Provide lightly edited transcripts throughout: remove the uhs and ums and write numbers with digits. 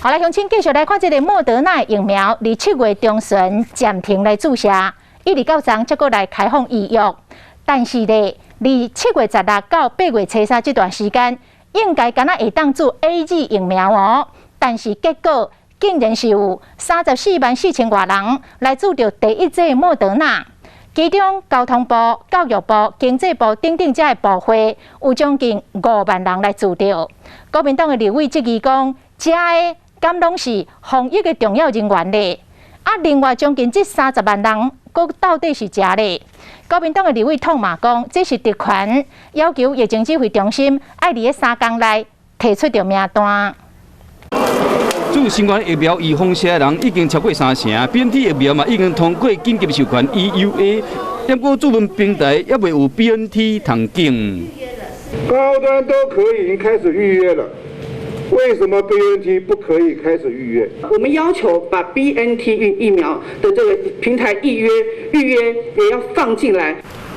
好來，鄉親繼續來看這个莫德納疫苗，佇7月中旬暫停來注射，一直到昨才閣來開放預約。但是咧，佇7月16到8月初三這段時間，應該敢若會當注 AZ 疫苗哦。但是結果竟然是有34萬4千外人來注著第一劑莫德納，其中交通部、教育部、經濟部等等這个部會有將近5萬人來注著。國民黨的立委質疑講，這个敢攏是防疫的重要人員咧？啊，另外將近這30萬人，閣到底是誰咧？國民黨的立委痛罵講，這是特權，要求疫情指揮中心愛佇咧3工內提出著名單。注新冠疫苗預防射的人已經超過三成，BNT 疫苗嘛已經通過緊急授權 EUA，不過注文平台猶未有 BNT 通揀。高端都可以已經開始預約了。為什麼 BNT 不可以開始預約？我們要求把 BNT 疫苗的這個平台預約也要放進來。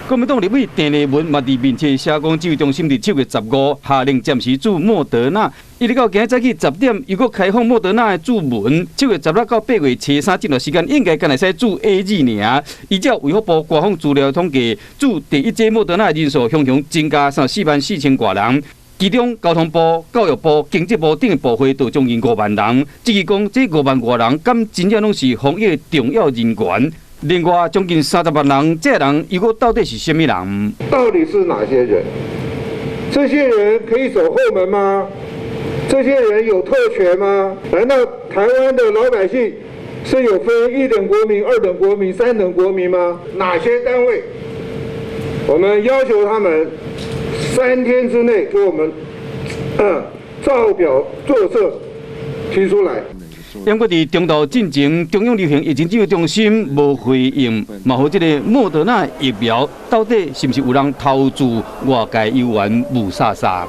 國民黨立委鄭麗文嘛佇面冊寫講，指揮中心佇7月15下令暫時注莫德納，一直到今仔早起10點，又閣開放莫德納的注文。7月16到8月初三這段時間，應該敢會使注 AZ 爾。依照衛福部官方資料統計，注第一劑莫德納的人數雄雄增加34萬4千外人。其中交通部、教育部、經濟部等的部會都將近5萬人。至於講這五萬外人，敢真正攏是防疫的重要人員？另外將近30萬人，這人又閣到底是啥物人？到底是哪些人？這些人可以走後門嗎？這些人有特權嗎？難道台灣的老百姓是有分一等國民、二等國民、三等國民嗎？哪些單位？我們要求他們3天之內給我們照表作冊提出來。不過佇中晝進前，中央流行疫情指揮中心無回應，嘛予這个莫德納疫苗到底是毋是有人偷注，外界猶原霧煞煞。